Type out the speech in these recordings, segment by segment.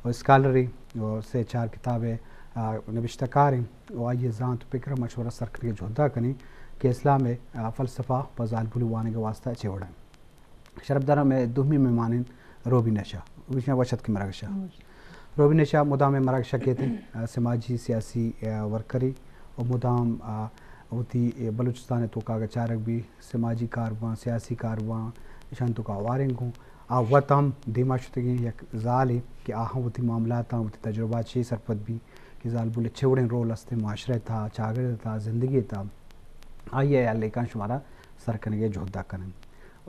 و اسکالرے و سے چار کتاب ءِ، آ، نبشتہ کاریں و آئی ءِ زانت و پکر ءَ ما شمارا سر کنگ ءِ جہد ءَ کنیں کہ اسلام ءِ، آ، فلسفہ پہ زالبول وانگ ءِ واستہ چے وڑ ایں۔ شرپداراں، مئے دومی مہمان ایں روبینہ شاہ۔ روبینہ شاہ، وش اتکے مراگش ءَ۔ وش۔ روبینہ شاہ مدام ءَ مراگش ءَ کیت ایں، آ، سماجی سیاسی، آ، ورکرے و مدام، آ، وتی، آ، بلوچستان ءِ توکا اگاں چارگ بی سماجی کارواں، سیاسی کارواں، اشان توکا ہواریں گوں۔ آ وت ہم دیما شتگیں یک زالے کہ آ ہم وتی معاملاتاں، وتی تجربات چے سرپد بی کہ زالبول ءِ چے وڑیں رول است ایں معاشرہ ءِ تہا، چاگرد ءِ تہا، زندگی ءِ تہا۔ آئی ءِ ہیال لیکاں شمارا سر کنگ ءِ جہد ءَ کنیں۔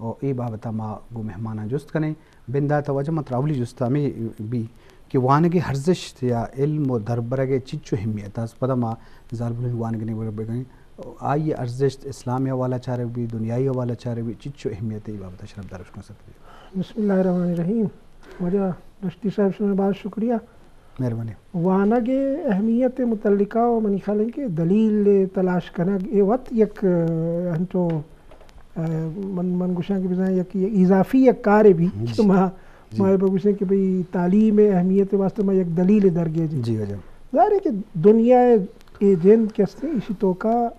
و اے بابت ءَ ما گوں مہماناں جست کنیں۔ بندات ءَ واجہ من ترا اولی جست ہمے بی کہ وانگ ءِ ارزشت یا علم و دربرگ ءِ چنچو اہمیت است، پدا ما زالبولانی وانگ ءِ نیمگ ءَ بگیں۔ آئی ءِ ارزشت اسلامی حوالہ چارگ بی، دنیائی حوالہ چارگ بی، چنچو اہمیت اے بابت ءَ شرپدار اشکن سر۔ بسم اللہ الرحمن الرحیم۔ واجہ دشتی صاحب، شمئے باز شکریہ۔ مہربانی۔ وانگ ءِ اہمیت ءِ متعلقہ و منی خیال ایں کہ دلیل تلاش کنگ اے وت یک، آ، انچو، آ، من، من گوشاں کہ بزاں یک، یک اضافی یک کارے بی جی۔ کہ ما، جی۔ ما اے بگوشیں کہ بھئی تعلیم ءِ اہمیت ءِ واستہ ما یک دلیل درگیجیں۔ جی واجہ۔ ظاہر ہے کہ دنیا ءِ اے جند کہ است ایں، ایشی توکا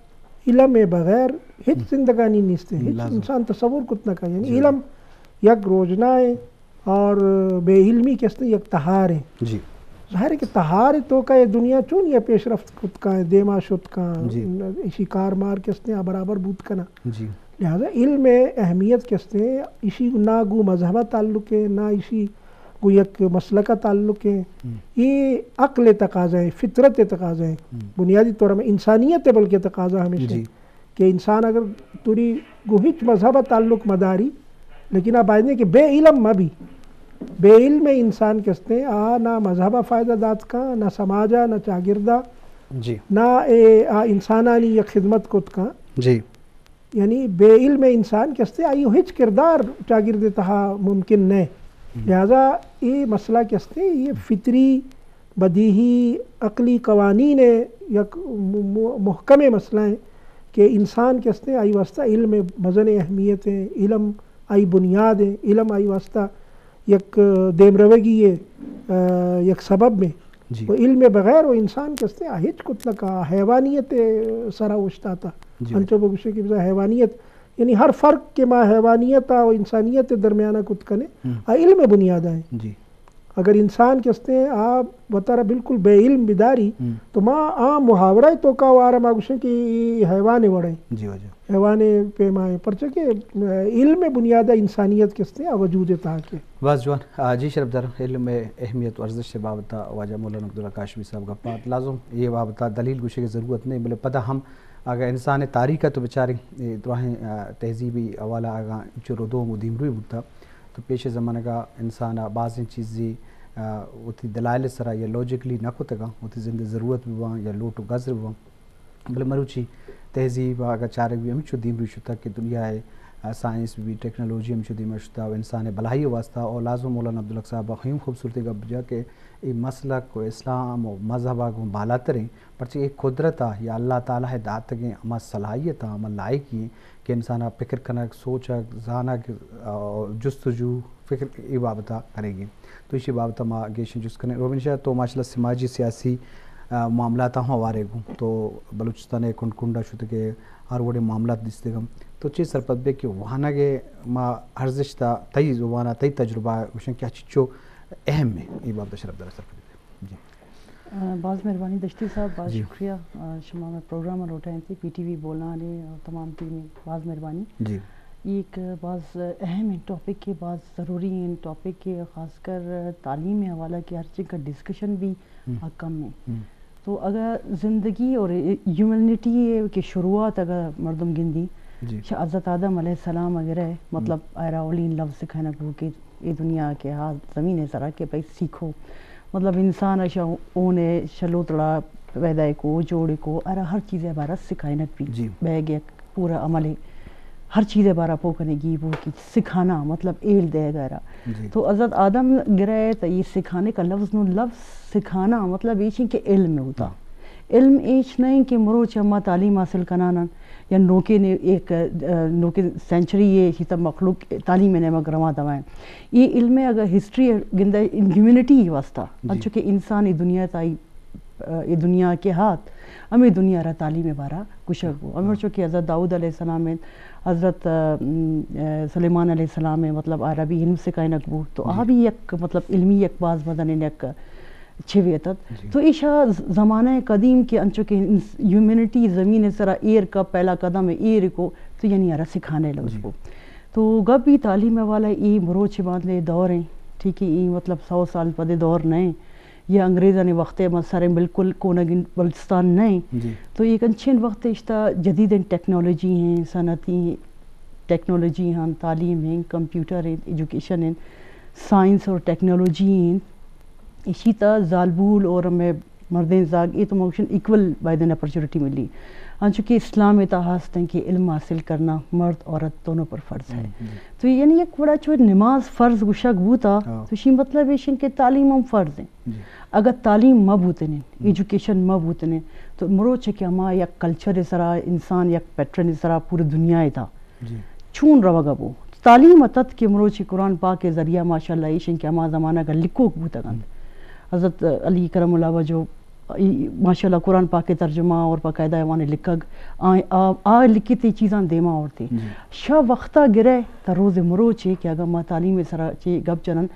علم ءِ بغیر ہچ ہم۔ زندگانی نیست ایں، ہچ لازم۔ انسان تصور کت نہ کن۔ یعنی جی۔ علم یک روژنائے اور بے علمی کہ است ایں یک تہارے۔ جی۔ ظاہر ہے کہ تہارے توکا اے دنیا چون یا پیش رفت کت کاں، دیما شت کاں، جی۔ ایشی کار مار کہ است ایں آ برابر بوت کناں۔ جی۔ لہذا علم ءِ اہمیت کہ است ایں، ایشی نہ گوں مذہب ءَ تعلق ایں، نہ ایشی گوں یک مسلک ءَ تعلق ایں۔ ہم۔ اے عقل ءِ تقاضا ایں، فطرت ءِ تقاضا ایں۔ ہم۔ بنیادی طور ءَ ہم انسانیت ءِ بلکہ تقاضا ہمیش ایں۔ جی۔ کہ انسان اگر توری گوں ہچ مذہب ءَ تعلق مداری، لیکن آ باید ایں کہ بے علم مہ بی۔ بے علم انسان کہ است ایں، آ نہ مذہب ءَ فائدہ دات کاں، نہ سماج ءَ، نہ چاگرد ءَ، جی۔ نہ اے آ انسانانی یک خدمت کت کاں۔ جی۔ یعنی بے علم انسان کہ است ایں، آئی ہچ کردار چاگرد ءِ تہا ممکن نہ ایں۔ ہم۔ لہذا اے مسئلہ کہ است ایں، اے فطری بدیہی عقلی قوانین ءِ یک م-، م-، محکمیں مسئلہ ایں کہ انسان کہ است ایں، آئی واستہ علم ءِ مزنیں اہمیت ایں، علم آئی بنیاد ایں، علم آئی واستہ یک دیمروگی ءِ، آ، یک سبب ایں۔ جی۔ و علم ءِ بغیر و انسان کہ است ایں، آ ہچ کت نہ کاں، حیوانیت ءِ سرا اوشتاتا۔ جی۔ انچو بگوشے کہ بزاں حیوانیت، یعنی ہر فرق کہ ما حیوانیت ءَ و انسانیت ءِ درمیان ءَ کت کنیں، ہم۔ آ علم ءِ بنیاد ءَ ایں۔ جی۔ اگر انسان کہ است ایں آ وتارا بالکل بے علم بداری، ہم۔ تو ما آ محاورہ ءِ توکا وارا ما گوشیں کہ اے حیوان ءِ وڑ ایں۔ جی واجہ۔ حیوان ءِ پیما ایں، پرچہ کہ علم ءِ بنیاد ءَ انسانیت کہ است ایں آ وجود ءِ تہا کہ۔ باز جوان۔ آ، جی شرپدار، علم ءِ اہمیت و ارزشت ءِ بابت ءَ واجہ مولانا عبدالحق ہاشمی صاحب گپ ءَ ات۔ لازم اے بابت ءَ دلیل گوشگ ءِ ضرورت نہ ایں، بلے پدا ہم اگاں انسان ءِ تاریخ ءَ تو بچاریں، اے دراہیں، آ، تہذیبی حوالہ اگاں انچو ردوم و دیمروئی بوتا، تو پیش ءِ زمانگ ءَ انسان ءَ بازیں چیزے، آ، وتی دلائل ءِ سرا یا لاجیکلی نہ کتگاں، وتی زند ءِ ضرورت بباں یا لوٹ و گزر بباں۔ بلے مروچی تہذیب ءَ اگاں چارگ بی، ہمینچو دیمروئی شتگ کہ دنیا ءِ، آ، سائنس بی، ٹیکنالوجی ہمینچو دیما شتگ و انسان ءِ بلاہی ءِ واستہ، او لازم مولانا عبدالحق صاحب ءَ ہم خوبصورتی گپ جا کہ اے مسلک و اسلام و مذہب ءَ گوں بالاتر ایں، پرچہ اے قدرت ءَ یا اللہ تعالیٰ ءِ داتگیں ہما صلاحیتاں، ہما لائقی ایں کہ انسان ءَ پکر کنگ، سوچگ، زانگ، آ، جستجو، فکر اے بابت ءَ کنگی۔ تو ایشی بابت ءَ ما گیشیں جست کنیں۔ روبین شاہ، تو ماشاءاللہ سماجی سیاسی، آ، معاملات ءَ ہم ہوارے گوں۔ تو بلوچستان ءِ کنڈ کنڈ ءَ شتگ ئے، ہر وڑیں معاملات دیستگ ہم۔ تو چے سرپد بے کہ وانگ ءِ ما ارزشت ءَ تئی زبان ءَ تئی تجربہ ءَ گوشن کہ آ چچو اہم ایں؟ اے بابت ءَ شرپدار ءَ سرپد بے۔ جی۔ آ، باز مہربانی دشتی صاحب، باز جی۔ شکریہ۔ آ، شما مئے پروگرام ءَ لوٹائینت، پی ٹی وی بولان ءِ اور تمام ٹیم ءِ باز مہربانی۔ جی۔ اے یک باز اہم ٹاپک ایں، باز ضروری ایں ٹاپک ایں، خاص کر تعلیم ءِ حوالہ کہ ہر چیز کا ڈسکشن بی ہم۔ آ کم ایں۔ ہم۔ تو اگاں زندگی اور ہیومنٹی ءِ کہ شروعات اگاں مردم گندی، جی۔ شہ حضرت آدم علیہ السلام ءَ گرے، مطلب، ہم۔ آئرا اولین لفظ سکھائینگ بو کہ اے دنیا کہ ہا زمین ءِ سرا کہ بھئی سیکھو۔ مطلب انسان ءَ شہ اون ءِ شہ لوتڑا پیدا کو، جوڑ کو، آرا ہر چیز ءِ بارہ سکھائینگ بی۔ جی۔ بیگ یک پورا عمل ءِ ہر چیز ءِ بارہ پو کنگی بو کہ سکھانا، مطلب ہیل دیگ ءَ را۔ جی۔ تو حضرت آدم گرے تو اے سکھانے کا لفظ نو لفظ سکھانا مطلب ایش ایں کہ علم ہوتا۔ ہاں۔ علم ایش نہ انت کہ مروچ ما تعلیم حاصل کنان انت یا نوکیں نے-، ایک، آ، نوکیں سینچری ء شی تہ مخلوق تعلیم ء نیمگ رواں دوائیں۔ اے علم ء اگر ہسٹری ء گندئے ہیومینٹی واسطہ، جی۔ انچو کہ انسان اے دنیا ء تائی، آ، اے دنیا ء کہ ہات، ہمے دنیا ء را تعلیم ء بارہ گوشگ بو۔ ہمے ہاں۔ چو کہ حضرت داؤد علیہ السلام انت، حضرت، آ، م، آ، سلیمان علیہ السلام انت، مطلب، آ را بھی علم سکھائینگ بو۔ تو آ جی۔ بھی یک، مطلب، علمی یک باز مزنیں یک چوے اتت۔ جی۔ تو ایشا ز-، زمانہ قدیم کہ انچو کہ انس-، ہیومینٹی زمین ء سرا ایر کا پہلا قدم ء ایر کو، تو یعنی آ را سکھانے لوز جی۔ کو۔ تو گپ بھی تعلیم ء حوالہ ء اے مروچ باندلے دور ہیں، ٹھیک ہے، اے مطلب سو سال پدے دور نہ ہیں، یا انگریزانی وقت ء ما سریں بالکل کونگیں بلوچستان نہ ہیں۔ جی۔ تو ایک انچین وقت اشتا جدید ٹیکنالوجی ہیں، صنعتی ٹیکنالوجی ہیں، تعلیم ہیں، کمپیوٹر ہیں، ایجوکیشن ہیں، سائنس اور ٹیکنالوجی ہیں، ایشی تا زالبول اور ہمیں مردین زاگ، اے تو موشن ایکول بایدن اپرچونٹی ملی۔ انچو کہ اسلام ء تہا ہست ہیں کہ علم حاصل کرنا مرد عورت دونوں پر فرض ہے۔ ہم، ہم۔ تو یعنی یک وڑا چو نماز فرض گوشگ بوتا، ہاں۔ تو شی مطلب ایشن کہ تعلیم ہم فرض ہیں۔ جی۔ اگر تعلیم مہ بوتنیں، ہم۔ ایجوکیشن مہ بوتنیں، تو مروچ کہ ہما یک کلچر سرا انسان یک پیٹرن سرا پوری دنیا ء تھا۔ جی۔ چون روگا بو۔ تعلیم اتت کہ مروچی قرآن پاک ء ذریعہ ماشاءاللہ ایشن کہ ہما زمانہ کا لکھوک بوتگ انت۔ ہم۔ حضرت علی کرم اللہ وجہ ای ماشاءاللہ قرآن پاک ء ترجمہ اور باقاعدہ ایوان لکھگ، آ، آ، آ لکھتی چیزاں دیما آورتی۔ جی۔ شہ وقتا گرے تا روز مروچی کہ اگر ما تعلیم سرا چی گپ جنن،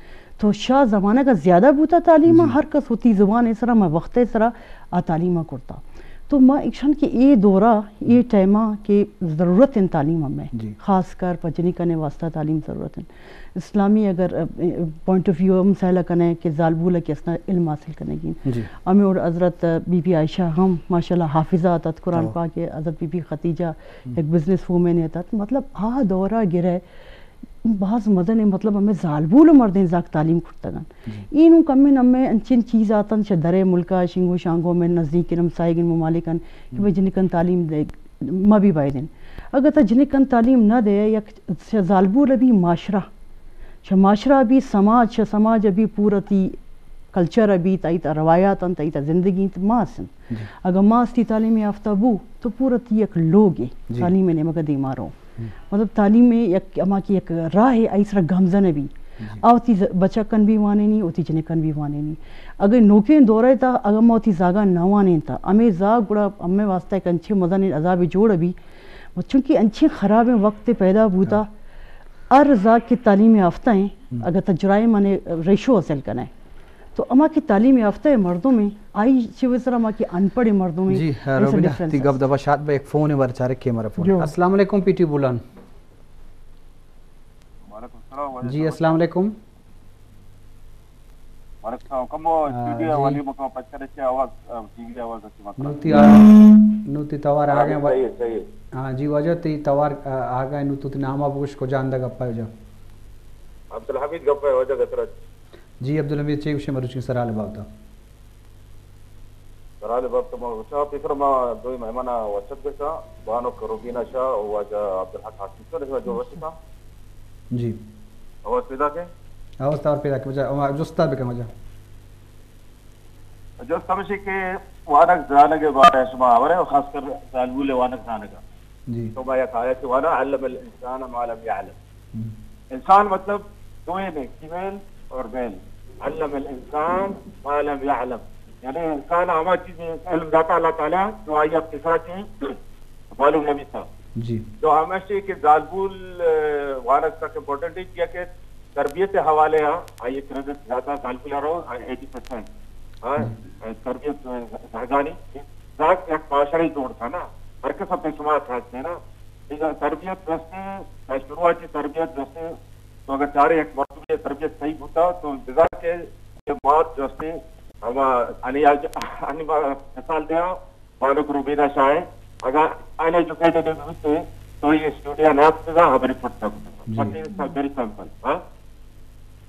تو شہ زمانہ کا زیادہ بوتا تعلیم، جی۔ ہر کس ہوتی زبان سرا، ما وقت سرا آ تعلیم کرتا۔ تو ما ایکشن کہ اے دورا، اے ٹائما کہ ضرورت ان تعلیم ہمیں، جی۔ خاص کر پہ جنکانے واسطہ تعلیم ضرورت ان۔ اسلامی اگر، ا، پوائنٹ آف ویو ہم سیلا کنے کہ زالبول کہ اسنا علم حاصل کنے گی۔ جی۔ ہمیں اور حضرت بی بی عائشہ ہم ماشاءاللہ حافظہ اتت قرآن ہاں۔ پاک ء، حضرت بی بی خدیجہ ہم۔ ایک بزنس وومن اتت۔ مطلب آ دورا گرے باز مزن ء مطلب ہمیں زالبول و مردین زاک تعلیم کرتگن۔ جی۔ اینو کمیں ہمیں انچین چیز آتن چہ درے ملکا شنگو شانگو میں نزدیکین ہمسائیگین ممالکن کہ ہم۔ بھئی جنکن تعلیم دے، ما بھی بایدن۔ اگر تا جنکن تعلیم نہ دے، یک چہ زالبول بھی معاشرہ، چہ معاشرہ بھی سماج، چہ سماج بھی پورا تی کلچر بھی، تائی تا روایات انت، تائی تا زندگی انت، ما سن۔ جی۔ اگر ما استی تعلیم یافتہ بو، تو پورا تی یک لوگ ہے، جی۔ تعلیم نیمگا دیما رو۔ ہم۔ مطلب تعلیم یک، ہما کی یک راہ ہے، آئی سرا گامزن بھی۔ جی۔ آ وتی ز-، بچکن بھی وانینی، وتی جنکن بھی وانینی۔ اگر نوکیں دورے تا، اگر ما وتی زاگان نہ وانین تا، ہمیں زاگ گڑا ہمیں واسطہ ایک انچے مزن عذاب جوڑ بھی۔ و چونکہ انچیں خرابیں وقت پیدا بوتا، ہاں۔ ہر زاگ کی تعلیم یافتہ ہیں، ہم۔ اگر تا جرائم نے ریشو حاصل کنے۔ تو ہما کہ تعلیم یافتہ مردم ہیں، آئی چی وسر ہما کہ ان پڑھ مردم ہیں، جی، ہاں، ایسا روبینا، ڈفرنس تی ہے۔ گپ دبا شاد بھائی ایک فون ہے، ورچارے کیمرہ فون۔ جو۔ السلام علیکم، پی ٹی بولان۔ وعلیکم السلام، وعلیکم جی، السلام۔ السلام علیکم۔ وعلیکم السلام۔ کمو آ، اسٹوڈیو جی۔ والی مکان پچ کرے چے آواز، آ، ٹی وی آواز اچھی مکان۔ نوتی آ-، نوتی توار آ گئے۔ صحیح ہے، صحیح ہے۔ ہاں جی، واجہ تی توار، آ، آ گئے، نو تو تی نام آ بگوش، کجا اندہ گپا ہے جا؟ عبدالحمید گپا ہے، واجہ گترچ۔ جی عبدالحمید، چے گوشے مروچی سرحال بابتا؟ سرحال بابتا ما گوشاں، پیسر ما دوئیں مہمانا وسط گوشاں، بانک روبینا شاہ و واجہ عبدالحق حاکم، شما جو وسطا؟ جی۔ آواز پیدا کے؟ آواز تار پیدا کے، واجہ، ما جستا بکن واجہ۔ جست ہمشی کہ وانگ زانگ بارے شما ہبرے و خاص کر زالبول وانگ زانگا۔ جی۔ تو ما یک آیت وانا، علم الانسان ما لم یعلم۔ ہم۔ انسان مطلب دوئیں ہیں، فیمیل اور میل۔ علم الانسان ما لم یعلم، یعنی انسان ہما چیز علم داتا اللہ تعالی جو آئی اب کسا چیز معلوم نہ بیتا۔ جی۔ تو ہمیشہ کہ زالبول، آ، وانگ تک امپورٹنٹ ہے، کیا کہ تربیت حوالے ہاں، آئی کریڈٹ زیادہ زالبول رو، ایٹی پرسینٹ۔ ہاں، جی۔ تربیت زاگانی، زاگ یک معاشرے جوڑ کا نا، ہر کس اپنے شما خاص ہے نا۔ اگر تربیت درستے، شروعاتی تربیت درستے، تو اگر چارے یک مردم تربیت صحیح ہوتا، تو انتظار کے یہ مات درستے، ہم انی آج، انی ما مثال دیا، بانک روبینا شاہ، اگر ان ایجوکیٹڈ بوتے تو یہ اسٹوڈیو نہ اتکگا، ہبری پٹ نہ کتا۔ جی۔ بس یہ سب ویری سمپل، ہاں؟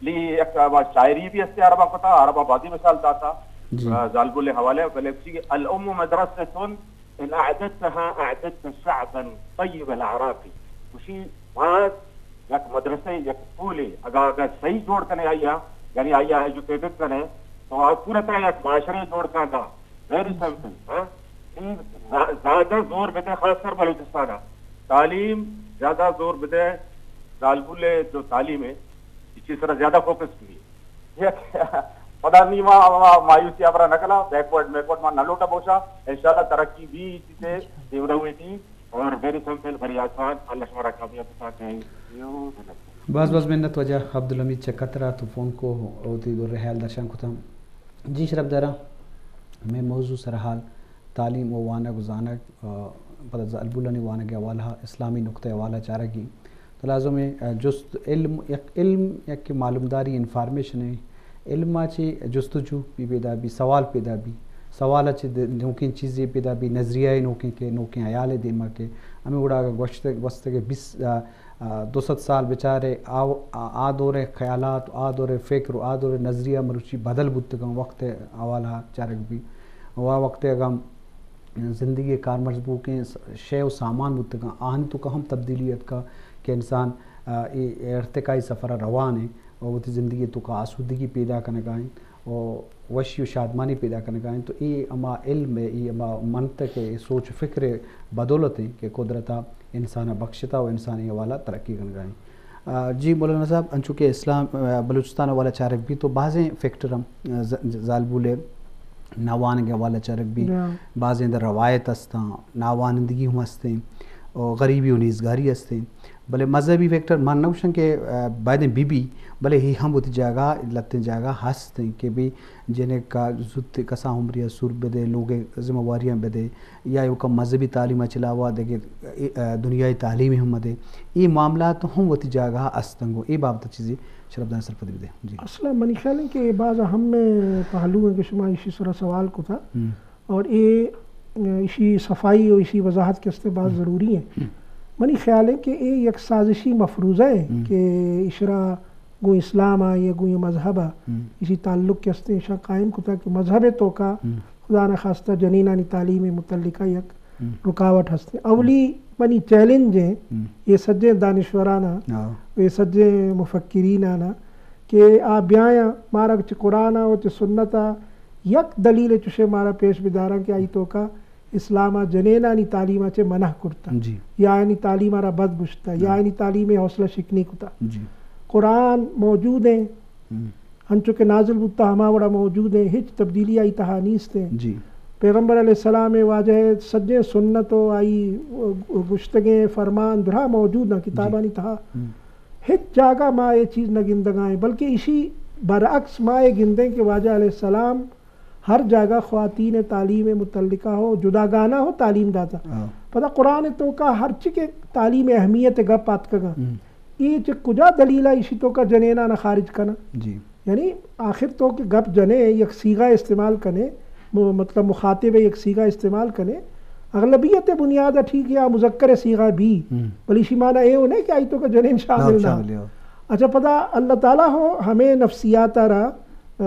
لی یک آبا شاعری بھی استے عربا کتا، عربا بازی مثال داتا، جی۔ آ، زالبول حوالے، بلے اسی الام مدرسة ان اعددتها اعددت شعبا طیب الاعراق۔ اسی باز یک مدرسہ، یک پولے، اگا، اگا صحیح جوڑ کنے آیا، یعنی آیا ایجوکیٹڈ کنے، تو آ پورا طرح یک معاشرے جوڑ کاں گا۔ ویری سمپل، ہاں۔ زیادہ زور بدے، خاص کر بلوچستان ءَ تعلیم زیادہ زور بدے، زالبول جو تعلیم ہے، اسی طرح زیادہ فوکس کی۔ یک پدا نی ما، ما مایوسی ابرا نہ کنا، بیکورڈ، بیکورڈ ما نہ لوٹا بوشا، انشاءاللہ ترقی بھی اسی سے دیورا ہوئی تھی۔ اور ویری سمپل، بری آسان، اللہ شمارا کامیاب بسا کہیں۔ باز باز منت واجہ عبدالحمید چہ قطر ءَ تو فون کو، وتی دور حیال درشان کتا۔ جی شرف دارا، میں موضوع سرحال تعلیم و وانگ و زانگ، آ، پدا زالبولانی وانگ حوالہ، اسلامی نقطہ حوالہ چارگی۔ تو لازم ہے، آ، جست علم، یک علم، یک معلومداری انفارمیشن ہے۔ علم ءَ چہ جستجو بی پیدا بی، سوال پیدا بی۔ سوال ءَ چہ د-، نوکیں چیزے پیدا بی، نظریہ نوکیں کہ نوکیں حیال دیما کہ ہمیں گڑا گوشتگ، گوستگ بیست، آ، آ، دو سد سال بچارے، آ، آ، آ دور خیالات، آ دور فکر، آ دور نظریہ مروچی بدل بوتگاں، وقت حوالہ چارگ بی۔ و وقت اگاں زندگی کارمرز بوکیں س-، شے و سامان بوتگاں، آہانی توکا ہم تبدیلی اتکا کہ انسان، آ، اے ارتقائی سفر روان ہے و وتی زندگی توکا آسودگی پیدا کنگا ہیں و وشی و شادمانی پیدا کنگا ہیں۔ تو اے ہما علم ہے، اے ہما منطق ہے، اے سوچ و فکر ہے بدولت ہیں کہ قدرتا انسان بخشتا و انسانی حوالہ ترقی کنگا ہیں۔ آ، جی مولانا صاحب، انچو کہ اسلام، آ، بلوچستان حوالہ چارگ بی تو بازیں فیکٹر ہم، آ، ز-، زالبول ءِ ناوانگ ءِ حوالہ چارگ بی، بازیں در روایت ہستاں، ناوانندگی ہم ہستیں، اور غریبی و نیزگاری ہستیں۔ بلے مذہبی فیکٹر من نہ گوشاں کہ، آ، بایدیں بی بی، بلے ہی ہم وتی جاگہ، لتیں جاگہ ہستیں کہ بی جنک کا زوت کسا عمری سور بدے، لوگ ذمہ واریاں بدے، یا ایوکا مذہبی تعلیم ءَ چہ علاوہ دگہ، اے، آ، دنیائی تعلیمی ہم مدے۔ اے معاملات ہم وتی جاگہ استنگو۔ اے بابت چیزی شرفدان سرپدی بدے۔ جی۔ اصلاً منی خیال ہے کہ اے باز اہم پہلو ہیں کہ شما اسی سرا سوال کتا۔ ہم۔ اور اے، آ، اسی صفائی اور اسی وضاحت کے استے باز ہم۔ ضروری ہیں۔ ہم۔ منی خیال ہے کہ اے یک سازشی مفروضہ ہے ہم۔ کہ اشرا گوں اسلام ءَ یا گوں مذہب ءَ ہم۔ اسی تعلق کے استے اشاں قائم کتا کہ مذہب توکا ہم۔ خدا نخواستہ جنینانی تعلیم متعلقہ یک ہم۔ رکاوٹ ہستیں۔ اولی منی چیلنج ہیں ہم۔ یہ سجیں دانشورانا، ہاں۔ یہ سجیں مفکرینانا کہ آ بیایاں مارا چہ قرآن و چہ سنت یک دلیل چشے مارا پیش بداراں کہ آئی توکا اسلام ءَ جنینانی تعلیم ءَ چہ منع کرتا، جی۔ یا آیانی تعلیم ءَ را بد گشتا، یا ہم۔ آیانی تعلیم ءَ حوصلہ شکنی کتا۔ جی۔ قرآن موجود ہیں، ہم۔ انچو کہ نازل بوتا ہما وڑا موجود ہیں، ہچ تبدیلی آئی تہا نیست ہیں۔ جی۔ پیغمبر علیہ السلام ءِ واجہ سجیں سنت و آئی گشتگیں فرمان درا موجود ہیں کتابانی جی۔ تہا۔ ہم۔ ہچ جاگہ ما اے چیز نہ گندگائیں، بلکہ اشی برعکس ما اے گندیں کہ واجہ علیہ السلام ہر جاگہ خواتین تعلیم متعلقہ ہو، جداگانہ ہو تعلیم داتا۔ ہاں۔ پدا قرآن توکا ہر چی کہ تعلیم اہمیت گپ آتکگا۔ ہم۔ اے چہ کجا دلیل ءَ ایشی توکا جنیناں خارج کناں؟ جی۔ یعنی آخر تو کہ گپ جنے، یک صیغہ استعمال کنے، م-، مطلب مخاطب یک صیغہ استعمال کنے، اغلبیت بنیاد ءَ ٹھیک یا مذکر صیغہ بی، ہم۔ بلے ایشی معنی اے ہو نہیں کہ آئی توکا جنین شامل نہ ہو۔ اچھا، پدا اللہ تعالیٰ ہو ہمیں نفسیات ءَ را، آ،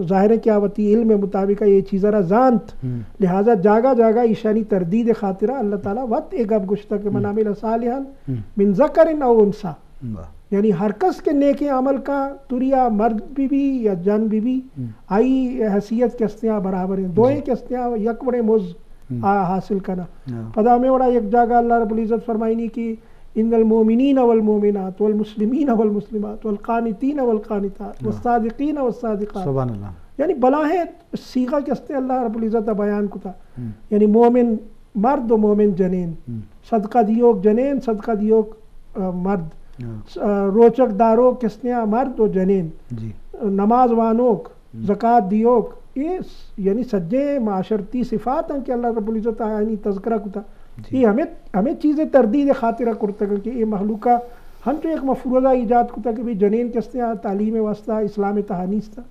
ظاہر ہے کہ آ وتی علم مطابق یہ چیز را زانت۔ ہم۔ لہذا جاگہ جاگہ ایشانی تردید خاطرہ اللہ تعالیٰ وت اے گپ گشتا کہ من ہم۔ عمل صالحا ہم۔ من ذکر او انثی۔ واہ۔ یعنی ہر کس کہ نیکیں عمل کا تریا مرد بی بی یا جن بی بی، ہم۔ آئی حیثیت کستیاں برابر ہیں۔ دوئیں جی۔ کستیاں یک وڑیں مز ہم۔ آ حاصل کنا۔ ہاں۔ پدا ہمیں وڑا یک جاگہ اللہ رب العزت فرمائنی کہ ان المؤمنین والمؤمنات والمسلمین والمسلمات والقانتین والقانتات ہاں۔ والصادقین والصادقات۔ سبحان اللہ۔ یعنی بلاہیں صیغہ کستے اللہ رب العزت بیان کتا۔ ہم۔ یعنی مومن مرد و مومن جنین۔ ہم۔ صدقہ دیوک جنین، صدقہ دیوک، آ، مرد۔ ہاں۔ س-، آ، روچک داروک کستے مرد و جنین۔ جی۔ نماز وانوک، ہم۔ زکات دیوک، اے س-، یعنی سجے معاشرتی صفات ہیں کہ اللہ رب العزت آیانی تذکرہ کتا۔ جی۔ اے ہمیں، ہمیں چیزیں تردید خاطرہ کرتگ کہ اے مخلوقہ ہم تو ایک مفروضہ ایجاد کتا کہ بھئی جنین کستے تعلیم واسطہ اسلام تہا نیستا۔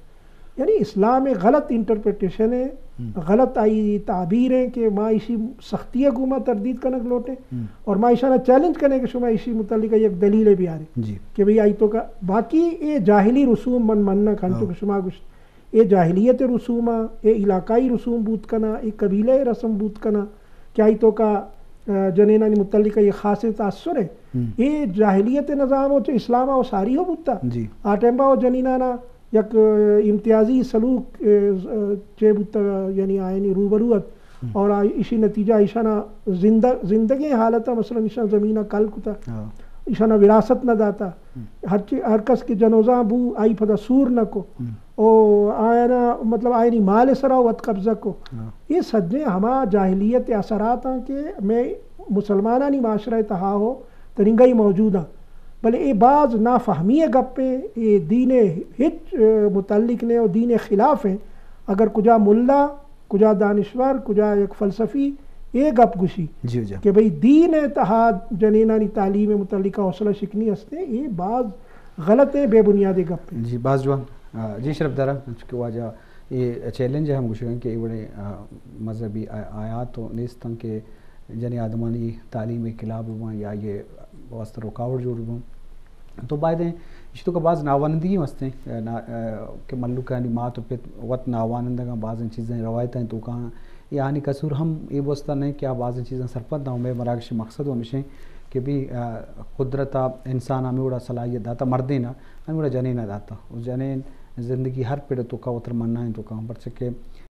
یعنی اسلام غلط انٹرپریٹیشن ہے، ہم۔ غلط آئی تعبیر ہیں کہ ما ایشی سختی کو ما تردید کنگ لوٹیں ہم۔ اور ما ایشانا چیلنج کنیں کہ شما ایشی متعلق یک دلیل بیارے جی۔ کہ بھئی آئی توکا باقی اے جاہلی رسوم من مننا کھن تو ہاں۔ کہ شما گوشت اے جاہلیت رسوم، اے علاقائی رسوم بوت کنا، اے قبیلہ رسم بوت کنا کہ آئی توکا، آ، جنینانی متعلق یہ خاص تاثر ہے۔ ہم۔ اے جاہلیت نظام ہو چہ اسلام ہو ساری ہو بوتا۔ جی۔ آ ٹائم با ہو جنینانا یک امتیازی سلوک چے بوتگ، یعنی آیانی روبرو ات، اور ایشی نتیجہ ایشانا زندگیں حالت، مثلاً ایشان زمین کل کتا، ایشانا وراثت نہ داتا۔ ہر کس کہ جنوزان بو، آئی پدا سور نہ کو، او آیانا، مطلب، آیانی مال سرا وت قبضہ کو۔ یہ سجیں ہما جاہلیت اثرات ہیں کہ میں مسلمانانی معاشرہ تہا ہو ترنگئی موجود ہیں۔ بلے اے باز نافہمی گپے، اے دین ہچ متعلق نے اور دین خلاف ہیں۔ اگر کجا ملا، کجا دانشور، کجا یک فلسفی اے گپ گوشی کہ بھئی دین تہا جنینانی تعلیم متعلقہ حوصلہ شکنی ہستے، اے باز غلط ہیں، بے بنیاد گپ ہیں۔ جی، باز جوان۔ جی شرف دارا، چونکہ واجہ اے چیلنج ہم گوشگن کہ اے وڑیں مذہبی آیات و نیستن کہ جنی آدمانی تعلیم خلاف ببن یا یہ واسطہ رکاوٹ جوڑ ببن۔ تو باید ہیں، اش تو کہ باز ناوانندگی ہستیں کہ ملوکانی مات و پت وت ناوانندگاں، بازیں چیزیں روایتیں تو کہاں، یعنی قصور ہم اے بوستا نہیں کہ آ بازیں چیزیں سرپد نہ ہوں۔ مراگش مقصد ہمیشیں کہ بھی قدرت انسان ہمیں وڑا صلاحیت داتا، مردین ہمیں وڑا جنین داتا، جنین زندگی ہر پڑ تو کا اتر مننا ہے تو کہاں، پرچہ کہ